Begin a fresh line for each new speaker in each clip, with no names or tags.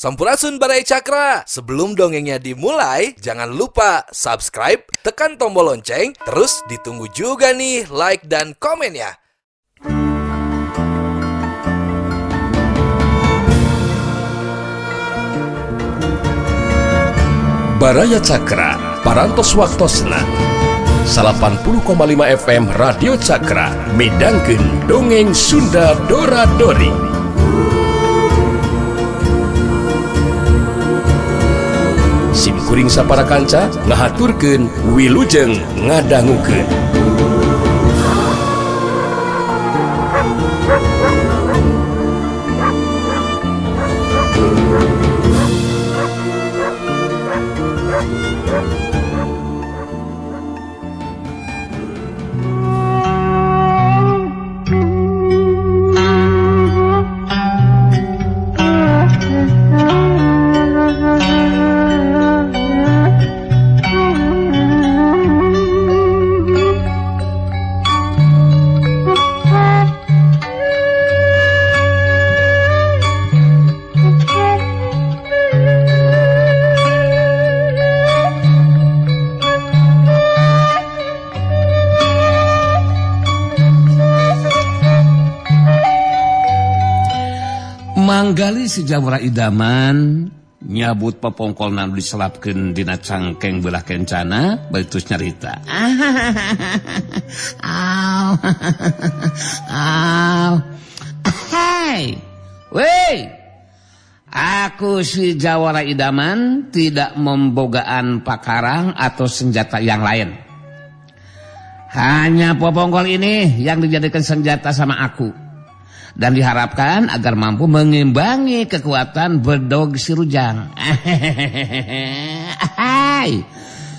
Sampurasun Baraya Cakra. Sebelum dongengnya dimulai, jangan lupa subscribe, tekan tombol lonceng, terus ditunggu juga nih like dan komennya.
Baraya Cakra, Parantos Waktosna 80,5 FM Radio Cakra midangkeun dongeng Sunda Dora Dori. Sim kuring sapara kanca ngahaturkeun wilujeng ngadangukeun.
Manggali si Jawara Idaman nyabut popongkolna nu diselapkeun dina cangkeng belah kencana bari terus nyarita. Aw. Aw. Hai. Weh. Aku si Jawara Idaman tidak membogaan pakarang atau senjata yang lain. Hanya popongkol ini yang dijadikan senjata sama aku. Dan diharapkan agar mampu mengimbangi kekuatan bedog si Rujang.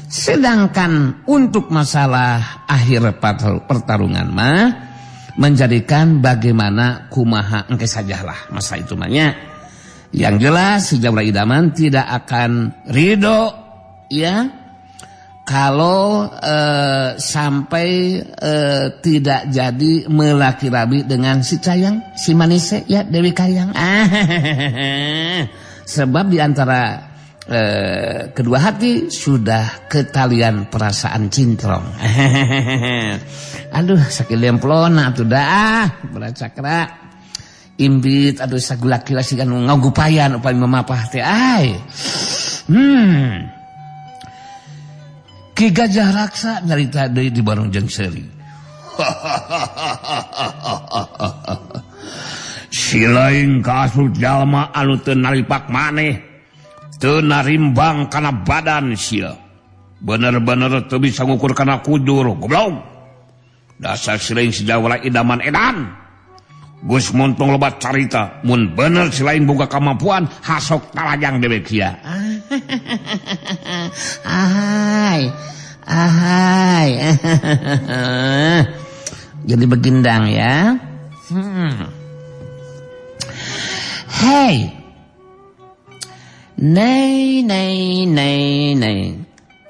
Sedangkan untuk masalah akhir pertarungan mah menjadikan bagaimana kumaha engke sajalah masa itu mahnya. Yang jelas si Jawara Idaman tidak akan ridho ya kalau sampai tidak jadi melaki rabi dengan si Cayang, si Manise ya Dewi Kayang. Sebab di antara kedua hati sudah ketalian perasaan cintrong. Aduh sakit lemplona atuh dah beracakra. Imbit aduh sagula-kila sigan ngagupayan upami memapah teh ai. Ki Gajah Raksa nyarita deui di Barung jeung Seuri. Si lain kaasut jalma anu teu naripak maneh, teu narimbang kana badan sia. Bener-bener teu bisa ngukur kana kujur, goblok. Dasar si lain si Jawara Idaman edan. Geus montong loba carita, mun bener si lain boga kamampuan hasok talajang dewek sia.
Ahai, ahai. Jadi begindang ya. Hey, nei, nei, nei, nei.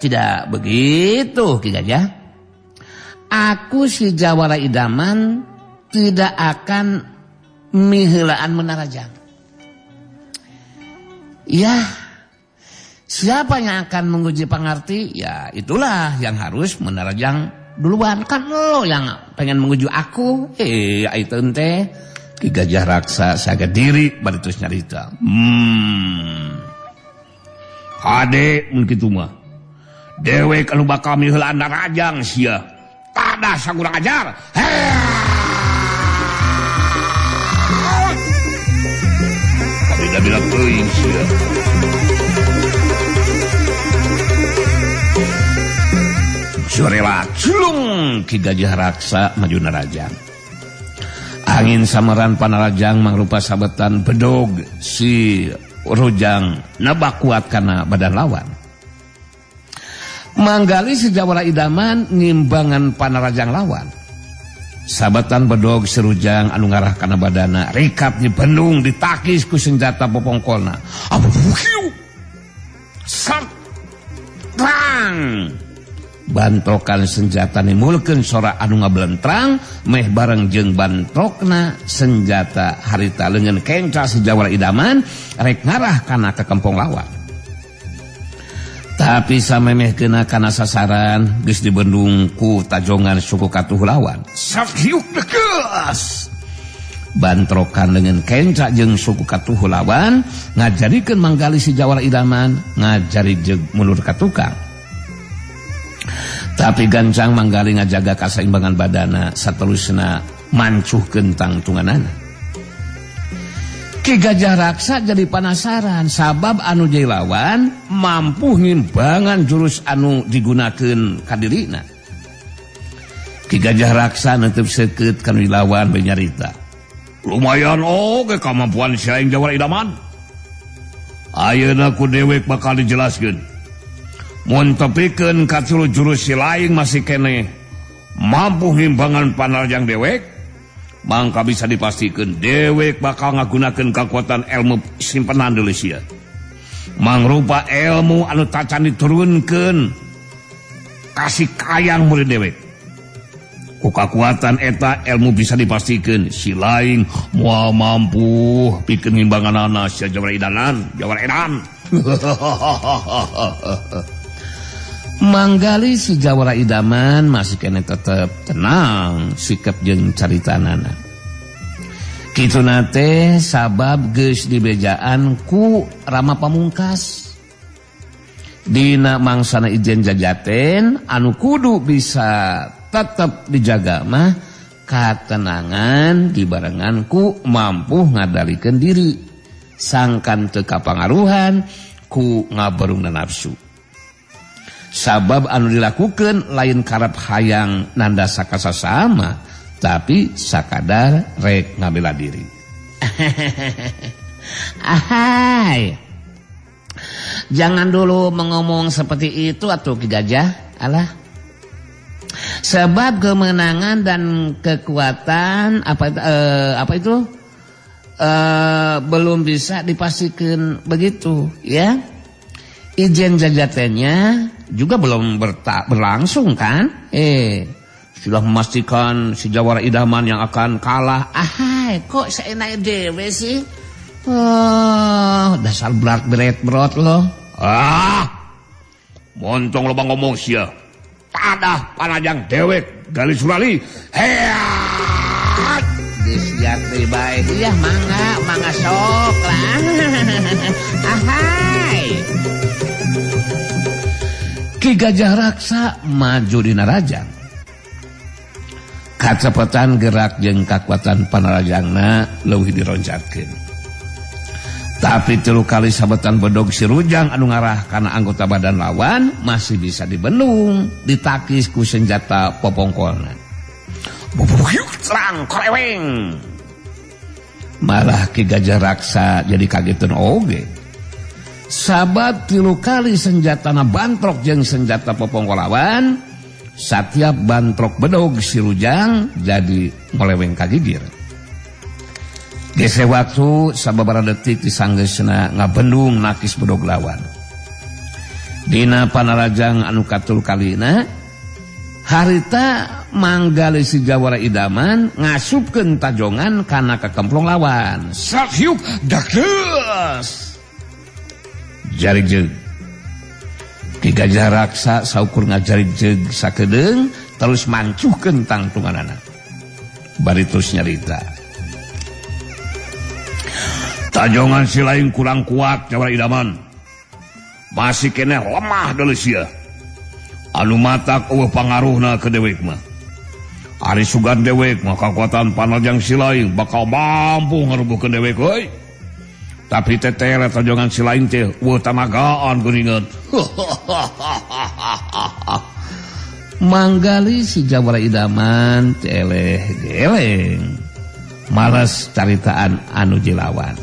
Tidak begitu, Ki Gajah. Aku si Jawara Idaman tidak akan miheulaan menarajang. Ya, siapa yang akan menguji pangarti? Ya itulah yang harus menarajang duluan. Kan lo yang pengen menguji aku. Itu ente.
Ki Gajah Raksa saga diri bari terus nyarita. Hade mun kitu mah. Dewek anu bakal miheulaan narajang sia. Tadah sagurang ajar. Tidak bilang teuing sia. Surela culung Ki Gajah Raksa maju narajang. Angin samaran panarajang mangrupa sabetan bedog si Rujang nebak kuat kana badan lawan. Manggali si Jawara Idaman ngimbangan panarajang lawan. Sabetan bedog si Rujang anu ngarah kana badana rikap di bendung ditakis ku senjata popongkolna. Abuhiu. Serang. Bantrokan senjata nimbulkeun sora anu ngablentrang meh bareng jeung bantrokna senjata harita leungeun kenca si Jawara Idaman rek ngarah kana kekempong lawan. Tapi samemeh kena kana sasaran geus dibendung ku tajongan suku katuh lawan. Sakiuk dekeus. Bantrokan leungeun kenca jeung suku katuh lawan ngajarikeun Manggali si Jawara Idaman ngajari jeung mundur ka tukang. Tapi gancang Manggali ngajaga kasaimbangan badana saterusna mancuhkeun tangtunganana. Ki Gajah Raksa jadi penasaran sabab anu jadi lawan mampu ngimbangan jurus anu digunakeun ka dirina. Ki Gajah Raksa neuteub seukeut kanu lawan bari nyarita.
Lumayan oge kamampuan si aing Jawara Idaman. Ayeuna ku dewek bakal dijelaskeun. Mun tepikeun ka tilu jurus si laing masih keneh mampu ngimbangan panarjang dewek, mangka bisa dipastikan dewek bakal ngagunakeun kakuatan ilmu simpenan deui sia. Mangrupa ilmu anu tacan diturunkeun kasih kayang murid dewek. Ku kakuatan eta ilmu bisa dipastikan si laing moal mampu pikeun ngimbanganana sia Jawara Idaman, Jawara Edan.
Manggali si Jawara Idaman masih kene tetep tenang sikap jeung caritanana. Kituna teh sabab geus dibejaan ku Rama Pamungkas. Dina mangsana ijen jajaten anu kudu bisa tetep dijaga mah katenangan dibarengan ku mampu ngadalikeun diri sangkan teu kapangaruhan ku ngabarungna nafsu. Sabab anu dilakukan lain karep hayang nanda sakasasama tapi sakadar rek ngabela diri. Ahai. Jangan dulu mengomong seperti itu atuh Ki Gajah. Alah. Sebab kemenangan dan kekuatan apa itu belum bisa dipastikan begitu ya. Ijen jajatennya juga belum berlangsung kan? Sudah memastikan si Jawara Idaman yang akan kalah. Ahai, kok seenak dewe sih? Oh, dasar berat beret berot loh.
Ah, montong lo bang ngomong sia. Tadah panajang dewek gali surali. Heat.
Disiap deui bae. Iya mangga, mangga sok lah. Ahai. Ki Gajah Raksa maju dina rajang. Kacepetan gerak jeung kakuatan panarajangna leuwih dironcatkeun. Tapi tilu kali sabetan bedog si Rujang anu ngarah kana anggota badan lawan masih bisa dibendung, ditakis ku senjata popongkolna. Bubuyuk terang koreweng. Malah Ki Gajah Raksa jadi kagetan oge. Sabat tilu kali senjatana bantrok jeung senjata popongkol lawan, satiap bantrok bedog si Rujang jadi ngoleweng kagigir. Gese waktu sababaraha detik disanggeusna ngabendung nakis bedog lawan. Dina panarajang anu katul kalina harita Manggali si Jawara Idaman ngasupkeun tajongan kana kakemplong lawan.
Sahyuk dakdeus.
Jarik jeug. Ki Gajah Raksa saukur ngajarik jeug sakedeung terus mancuhkeun tangtunganana. Bari terus nyarita.
Tajongan si lain kurang kuat Jawara Idaman. Masih keneh lemah deui sia. Anu matak eueuh pangaruhna ke dewek mah. Ari sugan dewek mah kakuatan panarjang si lain bakal mampu ngarubuhkeun dewek euy. Tapi teteh tajongan si lain teh eueuh tanagaan geuningan.
Manggali si Jawara Idaman teleh geleng. Males caritaan anu jilawan.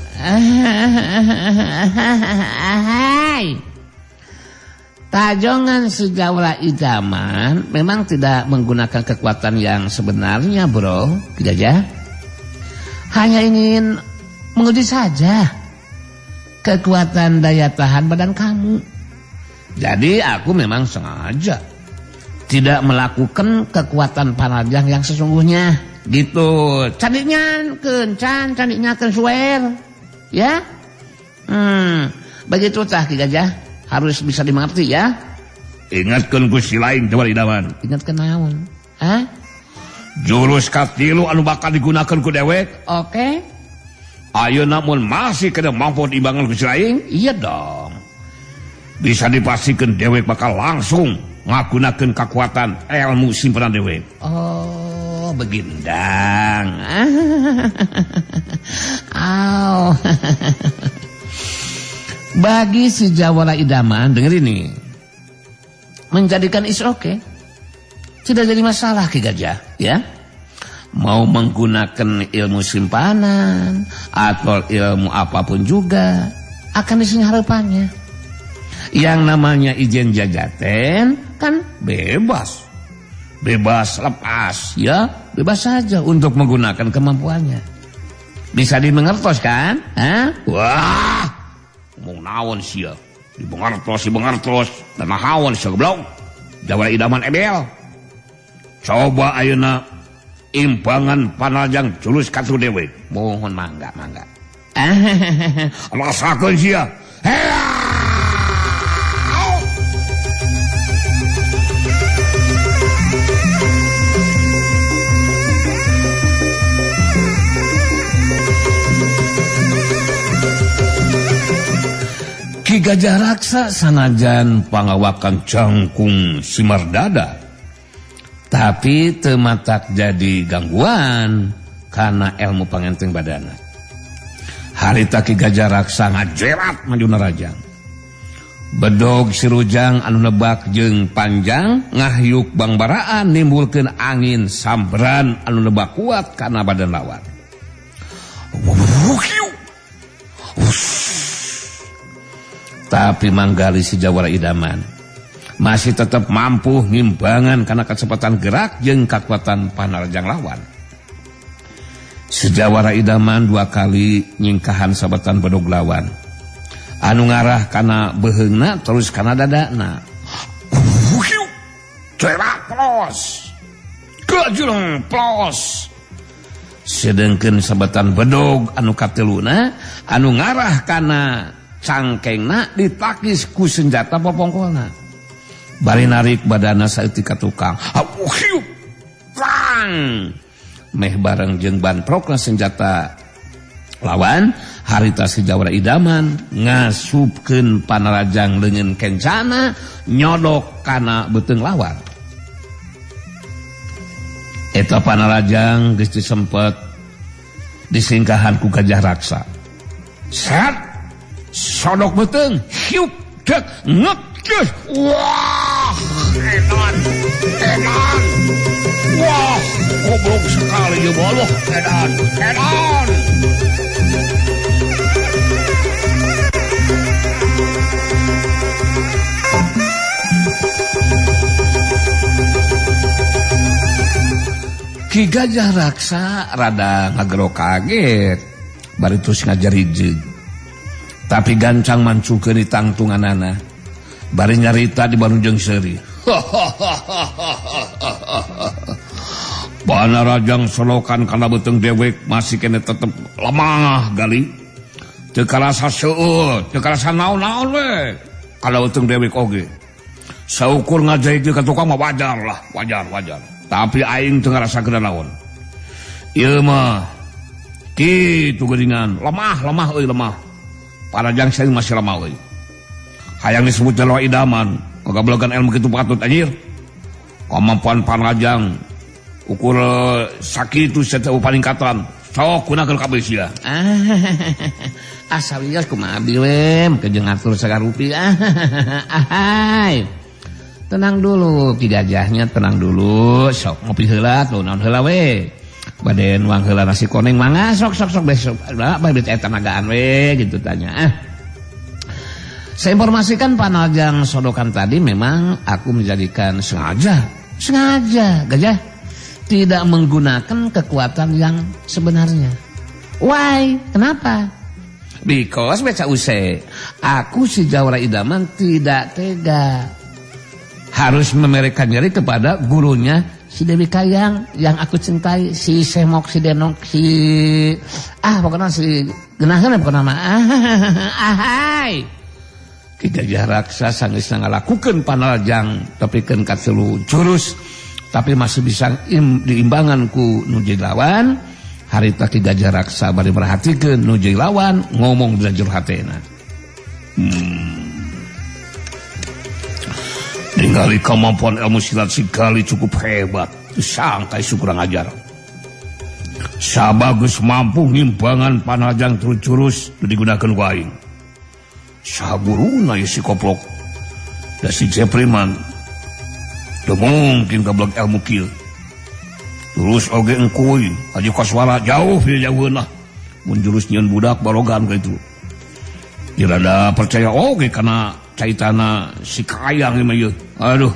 Tajongan si Jawara Idaman memang tidak menggunakan kekuatan yang sebenarnya, bro. Gajah hanya ingin menguji saja kekuatan daya tahan badan kamu. Jadi aku memang sengaja Tidak melakukan kekuatan panarjang yang sesungguhnya gitu. Candiknya kencan, candiknya kensuer. Ya. Begitu tah Ki Gajah, harus bisa dimengerti ya.
Ingatkeun ku si lain Jawara Idaman.
Ingatkeun naon? Hah?
Jurus katilu anu bakal digunakan ku dewek.
Oke.
Ayeuna mun masih kena mampu diimbangan ku si lain?
Iya dong.
Bisa dipastikan dewek bakal langsung ngagunakeun kekuatan ilmu simpanan dewek.
Oh, begindang. Aw. Bagi si Jawara Idaman, denger ini. Menjadikan is oke. Tidak jadi masalah Ki Gajah, ya. Mau menggunakan ilmu simpanan atau ilmu apapun juga akan disini harapannya. Yang namanya izin jajaten kan bebas. Bebas lepas, ya, bebas saja untuk menggunakan kemampuannya. Bisa dimengertos kan? Hah?
Wah, ngomong naon sia. Dimengertos, dan naon sia goblok. Jawara Idaman ebel. Coba ayeuna imbangan panarjang jurus katu dewe.
Mohon mangga, mangga.
Rasakeun sia.
Ki Gajah Raksa sanajan pangawakan
jangkung Simardada,
tapi teu matak jadi gangguan karena ilmu pangenteng badana. Harita Ki Gajah Raksa ngajerat maju narajang. Bedog sirujang anu nebak jeung panjang ngahyuk bangbaraan nimbulkeun angin sambran anu nebak kuat kana badan lawan. Tapi manggali si Jawara Idaman masih tetap mampu ngimbangan karena kecepatan gerak jeung kekuatan panarjang lawan. Si Jawara Idaman dua kali nyingkahan sabetan bedog lawan. Anu ngarah kana beheungna terus kana dadana.
Cerak plos. Gajreng plos.
Sedengkeun sabetan bedog anu katiluna anu ngarah kana cangkengna ditakis ku senjata popongkolna. Bari narik badana saeutik ka tukang. Plang. Meh bareng jeung bantrokna senjata lawan, harita si Jawara Idaman ngasupkeun panarajang leungeun kencana nyodok kana beuteung lawan. Eta panarajang geus disempet disingkahan ku Gajah Raksa.
Set sodok beuteung, hiup dek ngek deh. Wah, edan, edan. Wah, goblok sekali ya boloh, edan, edan.
Ki Gajah Raksa rada ngagero kaget, bari terus ngajarijeg. Tapi gancang mancukeun di tangtunganana. Bari nyarita di barunjeng seuri.
Panarajang solokan kana beuteung dewek masih kene tetep lemah gali. Teu karasa seueur, teu karasa naon-naon we. Kana beuteung dewek oge. Saukur ngajaikeun ka tukang mah wajar lah, wajar, wajar. Tapi aing teu ngarasakeun naon. Ieu mah kitu geuningan, lemah, lemah euy lemah. Panarajang saya masih lemah euy. Hayang disebut Jawara Idaman, kagablegan ilmu kitu patut anjir. Kemampuan panarajang ukur sakitu sateu paningkatan. Sok gunakeun kabeh sia.
Asal ieu kumaha abdi we, kejeung ngatur sagarupi. Ahai. Tenang dulu Ki Gajahnya, tenang dulu. Sok ngopi heula tuh naon heula we. Bade nuang heula nasi koneng mangga sok sok sok besok. Bade eta nagaan we gitu tanya. Saya informasikan panarjang sodokan tadi memang aku menjadikan sengaja Gajah tidak menggunakan kekuatan yang sebenarnya. Why? Kenapa? Because baca use, aku si Jawara Idaman tidak tega Harus memberikan nyeri kepada gurunya si Dewi Kayang yang aku cintai, si Semok, si Denok, si pokoknya si genahan pokoknya mah ahai. Ki Gajah Raksa sanggeus ngalakukeun panarajang tepikeun ka tilu jurus tapi masih bisa diimbangan ku nu jadi lawan. Harita Ki Gajah Raksa bari merhatikeun nu jadi lawan ngomong dina jero hatena.
Ningali kemampuan ilmu silat si Gali cukup hebat. Sangkai kurang ajar. Sabagus mampu ngimbangan panajang terus jurus digunakan ku aing. Saguruna si koplok. Da si Jepriman teu mungkin gablek ilmu kieu. Terus oge engkuy Haji Koswara jauh jauheun lah. Mun jurus nyieun budak barogan ka itu. Dirada percaya oge kana caitana si Kayang mah ieu. Aduh.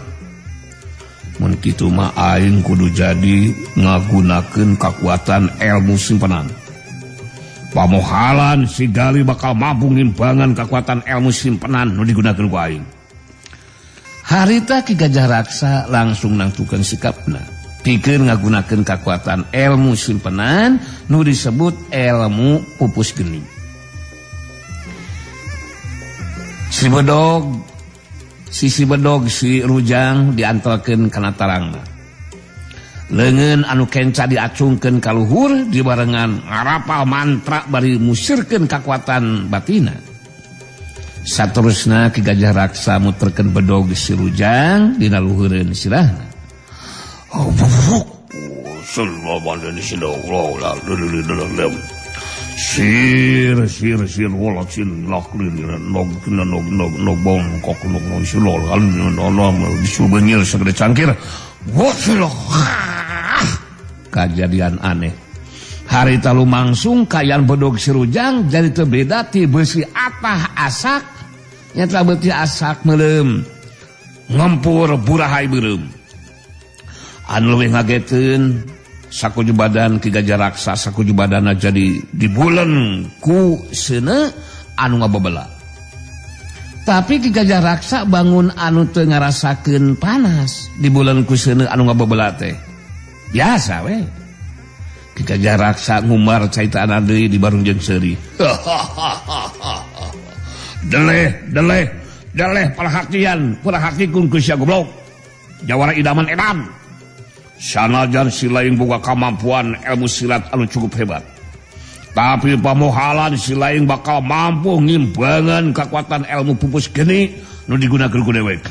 Mun kitu mah aing kudu jadi ngagunakeun kakuatan ilmu simpenan. Pamohalan si Gali bakal mampu ngimbangan kakuatan ilmu simpenan nu digunakeun ku aing.
Harita Ki Gajah Raksa langsung nangtukeun sikapna. Pikeun ngagunakeun kakuatan ilmu simpenan nu disebut ilmu pupus geni. Si bedog, sisi bedog si Rujang diantelkeun kana tarangna. Leungeun anu kenca diacungkeun ka luhur dibarengan ngarapal mantra bari musirkeun kakuatan batina. Saterusna Ki Gajah Raksa muterkeun bedog si Rujang dina luhureun sirahna.
Sir sir sir wala sin lak nog nog nog nog bongkok nog nog silol nog disubenyir segede cangkir.
Kajadian aneh. Harita lumangsung kayan bedog si Rujang jadi teu beda ti beusi atah asak nyata beuti asak meuleum ngempur burahai beureum. Anu leuwih ngageteun sakuju badan Ki Gajah Raksa sakuju badana jadi dibulen ku seuneu anu ngabebela. Tapi Ki Gajah Raksa bangun anu teu ngarasakeun panas dibulen ku seuneu anu ngabebela teh. Biasa we. Ki Gajah Raksa ngumbar caitana deui di barung jeung seuri.
Deleh deleh deleh perhatian perhatikun ku sia goblok. Jawara idaman edan. Sanajan si lain boga kemampuan ilmu silat anu cukup hebat. Tapi pamohalan si lain bakal mampu ngimbangan kekuatan ilmu pupus geni nu digunakeun ku dewek.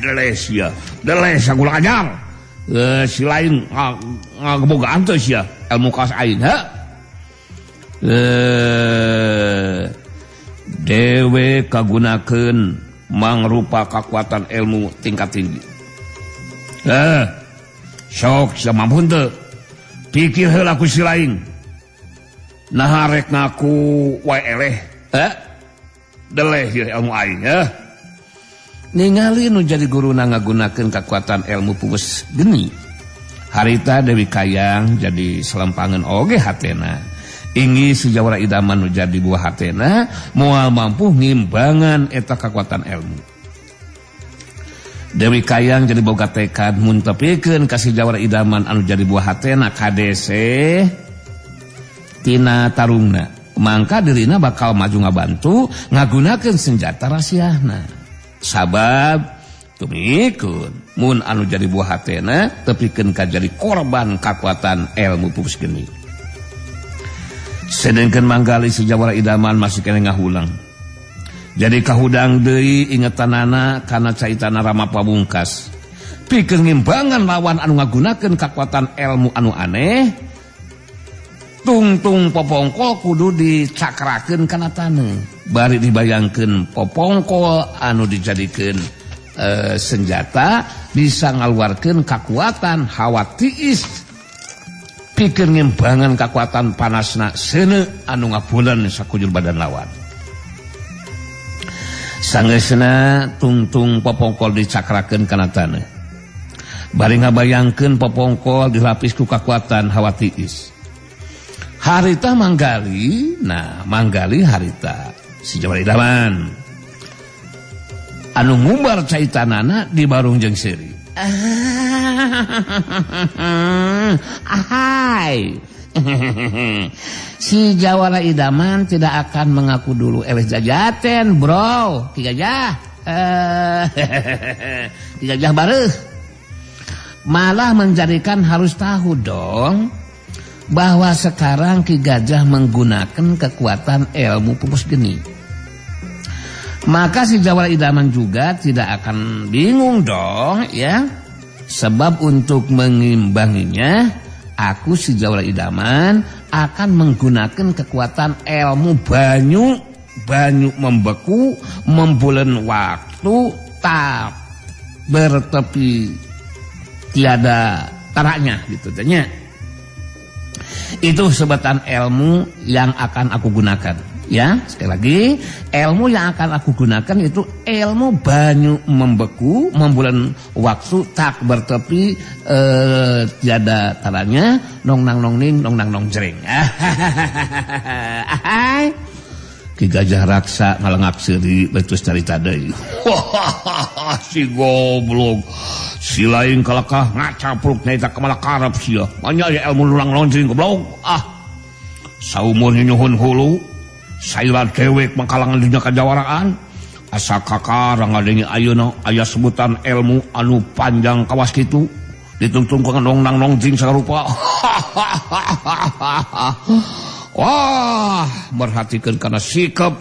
Deleh sia, deleh sagula ajar. Si lain ngagebogaan teu sia ilmu kaos aing, ha?
Dewe kagunakeun mangrupa kekuatan ilmu tingkat tinggi.
Sok sia mampu teu. Pikir heula ku si lain. Naha rek ngaku wae eleh. Deleh ieu ilmu aing,
Ningali nu jadi guruna ngagunakeun kakuatan ilmu pupus geni. Harita Dewi Kayang jadi selempangan oge hatena. Ingi si Jawara Idaman nu jadi buah hatena moal mampu ngimbangan eta kakuatan ilmu. Dewi Kayang jadi boga tekad mun tepikeun ka si Jawara Idaman anu jadi buah hatena kadese tina tarungna. Mangka dirina bakal maju ngabantu ngagunakeun senjata rahasiana. Sabab tumikun mun anu jadi buah hatena tepikeun ka jadi korban kakuatan ilmu pupus geni. Sedengkeun manggali si Jawara Idaman masih keneh ngahulang. Jadi kahudang deui ingetanana kana caitana Rama Pamungkas. Pikeun ngimbangan lawan anu ngagunakeun kakuatan ilmu anu aneh, tungtung popongkol kudu dicakrakeun kana taneuh. Bari dibayangkeun popongkol anu dijadikeun senjata bisa ngaluarkeun kakuatan hawa tiis. Pikeun ngimbangan kakuatan panasna seuneu anu ngabulan sakujur badan lawan. Sangeusna tungtung popongkol dicakrakeun kana taneuh. Bari ngabayangkeun popongkol dilapis ku kakuatan hawa tiis. Harita manggali, nah manggali harita si Jawara Idaman. Anu ngumbar caitanana di barung jeung seuri. Ahai. Si Jawara Idaman tidak akan mengaku dulu eleh jajaten, bro. Ki Gajah. Ki Gajah bareuh. Malah menjadikan harus tahu dong bahwa sekarang Ki Gajah menggunakan kekuatan ilmu pupus geni. Maka si Jawara Idaman juga tidak akan bingung dong, ya. Sebab untuk mengimbanginya, aku si Jawara Idaman akan menggunakan kekuatan ilmu banyu, banyu membeku, membulan waktu, tak bertepi tiada taraknya, gitu tanya. Itu sebutan ilmu yang akan aku gunakan. Ya, sekali lagi, ilmu yang akan aku gunakan itu ilmu banyu membeku, membulan waktu tak bertepi tiada taranya, nong nang nong ning, nong nang nong jering. Ki Gajah Raksa ngalengak seuri betus carita deui.
Si goblok. Si lain kalakah ngacapruk nyaita kemala karep sia. Manya ya ilmu nang nong jering goblok. Ah. Saumur nyuhun hulu. Saila dewek mangkalangan dunya kajawaraan asa kakarang ngadenge ayeuna aya sebutan ilmu anu panjang kawas kitu ditungtung ku nong nang nong jing sarupa. Wah, merhatikeun kana sikap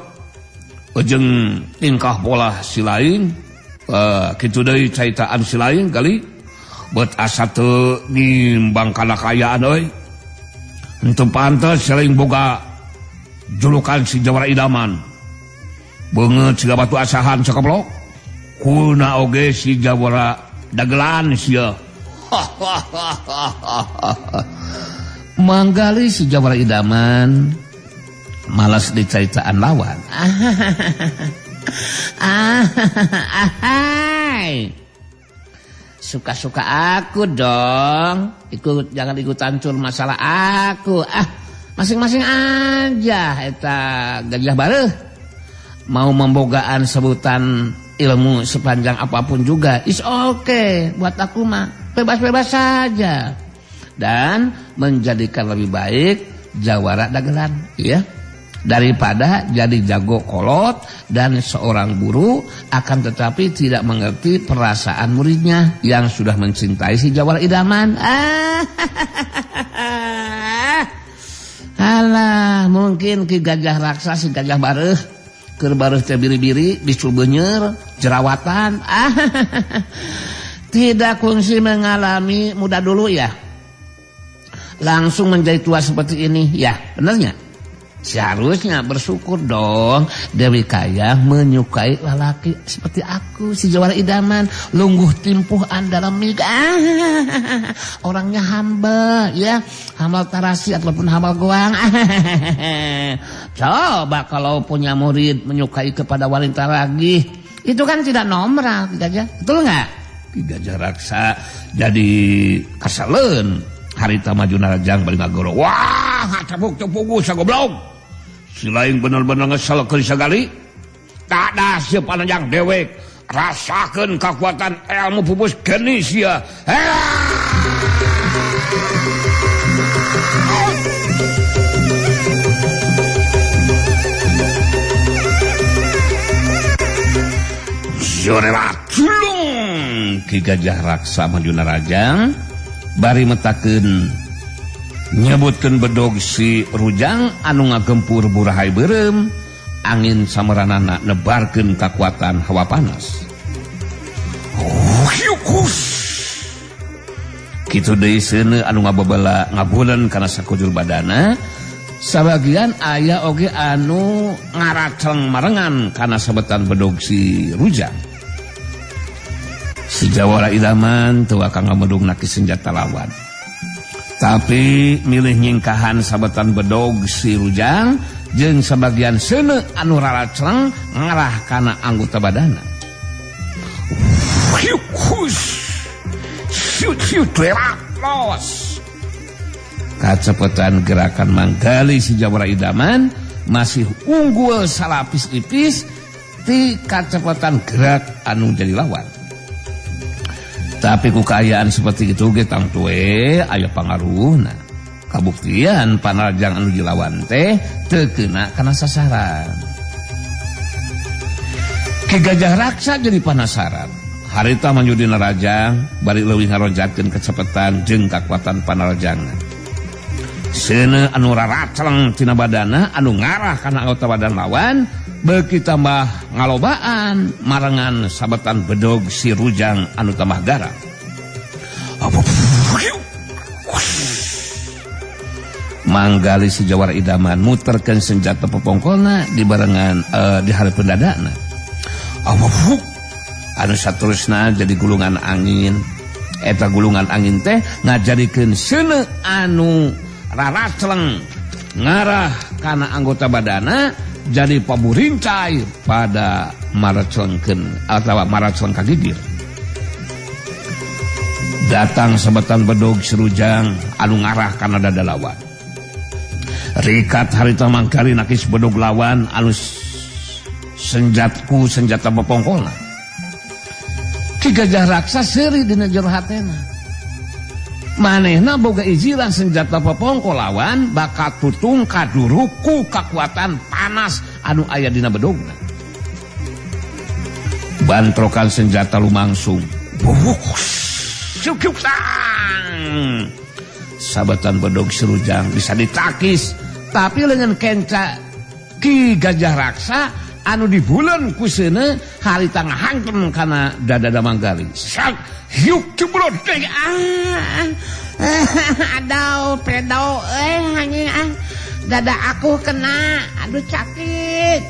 jeung tingkah pola si lain, kitu deui caitaan si lain kali beut asa teu ngimbang kana kaayaan euy. Henteu pantes si lain boga julukan si Jawara Idaman. Beungeut siga batu asahan sakoplok. Kuna oge si Jawara dagelan sia.
Manggali si Jawara Idaman malas diceritaan lawan. Suka-suka aku dong. Ikut, jangan ikut hancur masalah aku. Ah, masing-masing aja eta Gajah bareuh. Mau membogaan sebutan ilmu sepanjang apapun juga is okay buat aku mah, bebas-bebas saja. Dan menjadikan lebih baik jawara dagelan, ya, daripada jadi jago kolot dan seorang guru akan tetapi tidak mengerti perasaan muridnya yang sudah mencintai si jawara idaman. Alah, mungkin Ki Gajah Raksa si Gajah bareuh keur bareuh teh biri-biri bisul beunyer jerawatan. Tidak kungsi mengalami muda dulu ya, langsung menjadi tua seperti ini ya, benernya. Seharusnya bersyukur dong Dewi Kaya menyukai lelaki seperti aku si jawara idaman, lungguh timpuh andalam miga. Orangnya hamba ya, hambal tarasi ataupun hambal goang. Coba kalau punya murid menyukai kepada wanita lagi, itu kan tidak nomrah, Gajah. Betul nggak?
Gajah Raksa jadi kasaleun harita maju narajang bari ngagoro. Wah, cabuk cepugu sagoblok. Si lain bener-bener ngeselkeun sagali. Tak dah si panjang dewek. Rasakeun kekuatan ilmu pupus geni sia. Jorelat julung
Ki Gajah Raksa maju narajang bari metakeun nyebutkeun bedog si Rujang anu ngagempur burahai beureum, angin sameranana nebarkeun kakuatan hawa panas. Kitu deui seuneu anu ngabebela ngabuleun kana sakujur badana, sabagian aya oge anu ngaraceng marengan kana sabetan bedog si Rujang. Si jawara idaman teu akang ngamedung naki senjata lawan, tapi milih nyingkahan sabetan bedog si Rujang jeung sebagian seuneu anu raracleng ngarah kana anggota badana. Kacepetan gerakan manggali si jawara idaman masih unggul salapis ipis ti kacepatan gerak anu jadi lawan. Tapi ku kaayaan seperti itu ge tangtu we aya pangaruhna. Kabuktian panarjang anu dilawan teh teu kena kana sasaran. Ki Gajah Raksa jadi penasaran. Harita maju dina rajang bari leuwih ngaronjatkeun kecepatan jeung kakuatan panarjangna. Seuneu anu raracleng tina badana anu ngarah kana anggota badan lawan beuki tambah ngalobaan marengan sabetan bedog si Rujang anu tambah garang. Manggali si Jawara Idaman muterkeun senjata popongkolna dibarengan di hareupeun dadana. Anu saterusna jadi gulungan angin. Eta gulungan angin teh ngajadikeun seuneu anu raracleng ngarah kana anggota badana jadi paburincai pada maraclengkeun atawa maracleng ka gigir. Datang sabetan bedog si Rujang anu ngarah kana dada lawan. Rikat harita mangkali nakis bedog lawan anu senjatku senjata bepongkolna. Ki Gajah Raksa seuri dina jero hatena. Manehna boga iziran senjata popongko lawan bakal tutung kaduruku kakuatan panas anu aya dina bedogna. Bantrokan senjata lumangsung. Sabetan bedog si Rujang bisa ditakis, tapi lengan kenca Ki Gajah Raksa anu dibulen ku seuneu harita ngahangkem kana dada Manggali. Sak hiuk jeblot teh
aduh pedo anjing dada aku kena, aduh sakit.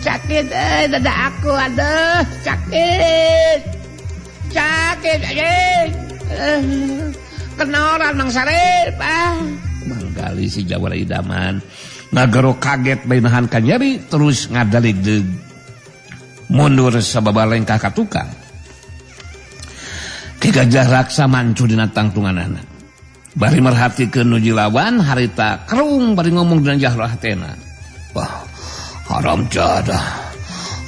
Sakit dada aku, aduh sakit. Sakit anjing. Kena orang Mang Sarip
Manggali si Jawara Idaman ngagero kaget bae nahan ka nyeri terus ngadaligdeug mundur sababa lengkah ka tukang. Ki Gajah Raksa mancu dina tangtunganana. Bari merhatikeun nu lawan harita kerung bari ngomong dina jero hatena.
Wah, haram jadah.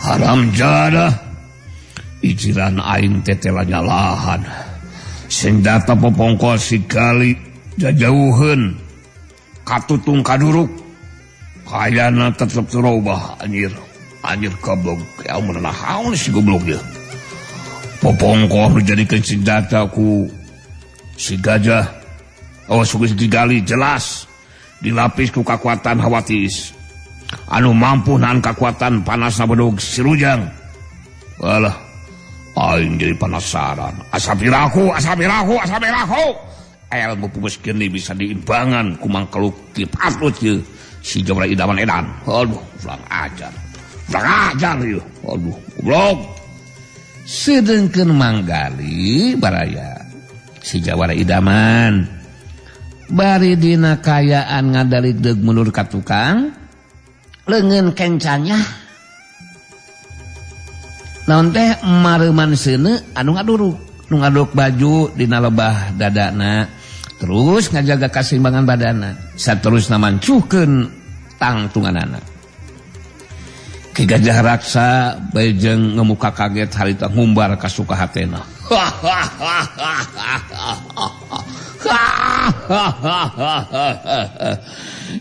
Haram jadah. Ijiran aing teh nyalahan. Senjata popongkol sikali jajauheun katutung kaduruk. Kayana tetep terobah anjir. Anjir goblok. Ya menahan si goblok dia. Popongkoh dijadikan senjata ku si gajah. Oh suku digali jelas dilapis ku kakuatan hawatis. Anu mampu nahan kakuatan panas bedog si Rujang. Alah, aing jadi penasaran. Asapiraku, asapiraku, asapiraku. Ilmu pupus gini bisa diimbangan ku mangkeluk dipatut ye. Si Jawara Idaman edan. Aduh, ulang ajar. Ulang ajar ieu. Aduh, goblok.
Sedengkeun Manggali baraya si Jawara Idaman bari dina kayaan ngadaligdeug mundur ka tukang leungeun kencanya naon teh mareuman seuneu anu ngaduruk nu ngaduruk baju dina lebah dadana terus ngajaga kaseimbangan badana saterusna mancuhkeun tangtunganana. Ki Gajah Raksa bae jeung ngemuka kaget harita ngumbar ka suka hatena.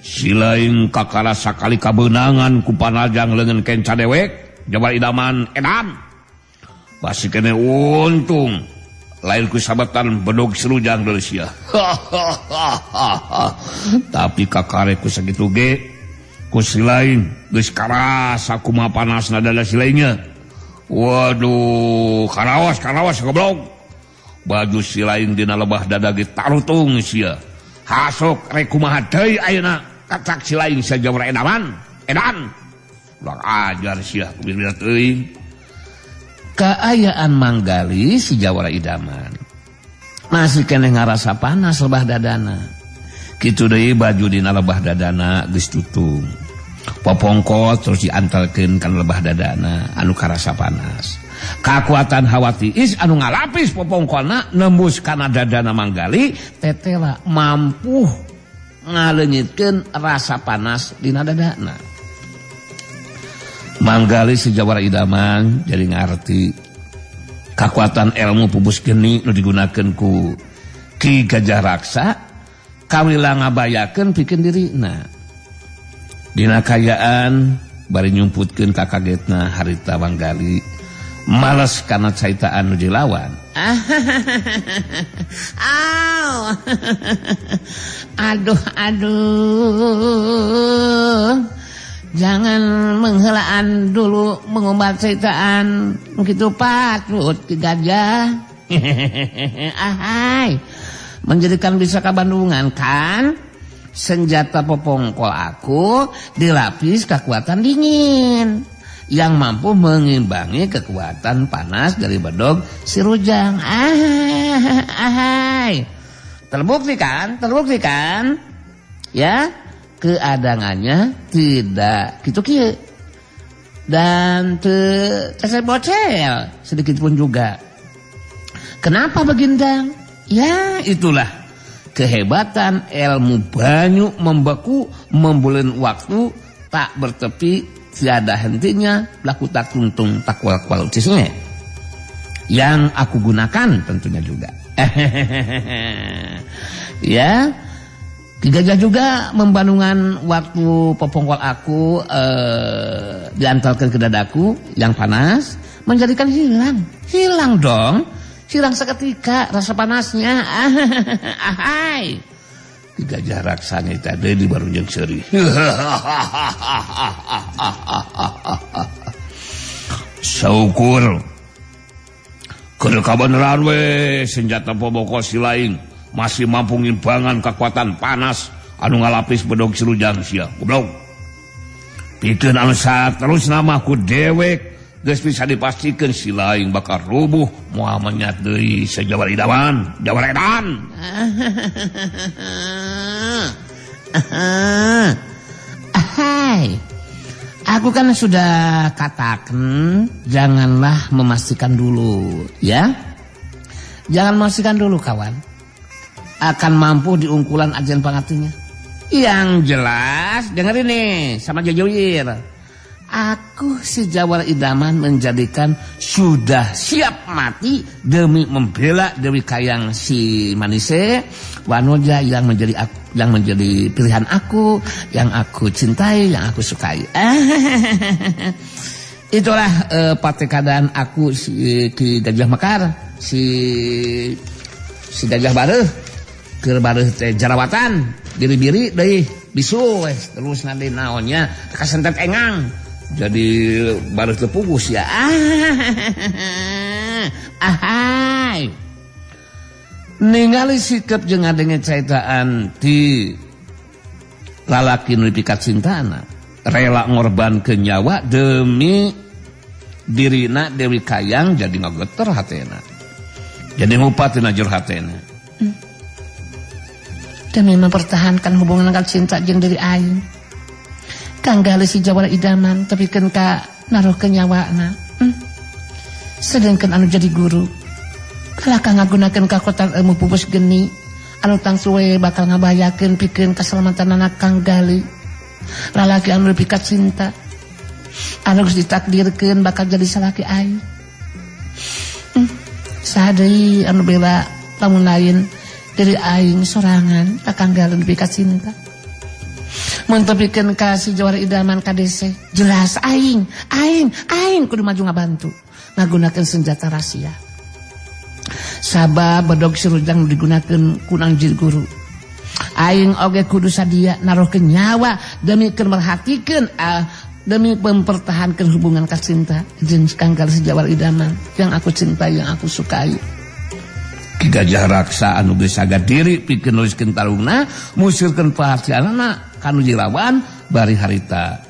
Si lain kakara sakali kabeunangan ku panajang leungeun kenca dewek Jawara Idaman edan. Basi kene untung lain ku sabetan bedog si Rujang deui sia. Tapi kakare ku sakitu ge ku si lain geus karasa kumaha panasna dada si lainnya. Waduh, karawas karawas goblok. Baju si lain dina lebah dada ge tarutung sia. Hasok rek kumaha deui ayeuna kacak si lain sia Jawara Idaman. Edan. Ulang ajar sia kubir-bir teuing.
Kaayaan Manggali si Jawara Idaman masih keneh ngarasa panas lebah dadana. Kitu deui baju dina lebah dadana geus tutung. Popongkol terus diantarkeun kana lebah dadana anu karasa panas. Kakuatan hawa tiis anu ngalapis popongkolna nembus kana dadana Manggali tetela mampu ngaleungitkeun rasa panas dina dadana. Manggali si Jawara Idaman jadi ngarti kakuatan ilmu pupus geni nu digunakeun ku Ki Gajah Raksa kawila ngabayakeun pikeun dirina. Dina kayaan bari nyumputkeun kakagetna harita Manggali males kana caitaan nu dilawan.
Aw. Aduh aduh. Jangan menghelaan dulu mengumbar ceritaan begitu patut Ki Gajah. Ahai. Menjadikan bisa kabandungan kan? Senjata popongkol aku dilapis kekuatan dingin yang mampu mengimbangi kekuatan panas dari bedog si Rujang. Ahai. Terbukti kan? Terbukti kan? Ya, keadangannya tidak gitu kieu. Dan bocel sedikit pun juga. Kenapa begindang? Ya, itulah kehebatan ilmu banyu membeku, membulen waktu tak bertepi, tiada hentinya, laku tak tuntung, tak kual-kual ucisnya. Yang aku gunakan tentunya juga. Ya, Ki Gajah juga membandungan waktu popongkol aku diantarkan ke dadaku yang panas, menjadikan hilang. Hilang dong. Hilang seketika rasa panasnya. Ahai.
Ki Gajah Raksanya tadi di baru jeung seuri. Syukur. Keur kabeneran we senjata poboko si lain masih mampu ngimbangan kekuatan panas anu ngalapis bedog si Rujang sia. Goblok. Pikeun anu saterusna mah ku dewek geus bisa dipastikan si lain bakal rubuh moal menyat deui sajawara idaman, jawara edan.
Hai. Aku kan sudah katakan janganlah memastikan dulu, ya. Jangan memastikan dulu kawan. Akan mampu diungkulan ajian pangatinya. Yang jelas dengerin nih sama Jajawir. Aku si Jawara Idaman menjadikan sudah siap mati demi membela Dewi Kayang si Manise Wanoja yang menjadi aku, yang menjadi pilihan aku, yang aku cintai, yang aku sukai. Itulah patekadan aku si Ki Gajah Mekar, si Gajah Bareuh, keur bareuh teh jarawatan, biri-biri deui bisu weh terus nanti naonnya kasentet engang.
Jadi baru terpugus ya.
Ahai.
Ningali sikap jeung ngadenge caitaan di lalaki nu dipikat cintana, rela ngorbankeun nyawa demi dirina Dewi Kayang jadi ngageter hatena. Jadi ngupat dina jero hatena.
Demi mempertahankan hubungan cinta jeung diri aing. Kang Gali si Jawara Idaman tapi kan ka naruh ke nyawana. Sedangkan anu jadi guru kalah ka ngagunakeun kakuatan ilmu pupus geni anu tangsuwe bakal ngabahayakeun pikeun kaselamatan anak Kang Gali. Lalaki anu dipikat cinta anu geus ditakdirkeun bakal jadi salaki aing. Saha deui anu bela lamun lain dari aing sorangan ka Kang Gali dipikat cinta. Mun tepikeun ka si Jawara Idaman KDC jelas aing aing aing kudu maju ngabantu ngagunakeun senjata rahasia. Sabab bedog si Rujang digunakeun ku Nang Jir Guru. Aing oge kudu sadia naruhkeun nyawa demi keur merhatikeun demi mempertahankan hubungan kacinta jeung Kang Gali si Jawara Idaman yang aku cintai, yang aku sukai.
Ki Gajah Raksa anu geus saga diri pikeun nuliskeun tarungna musirkeun perhatianana kanu jirawan bari harita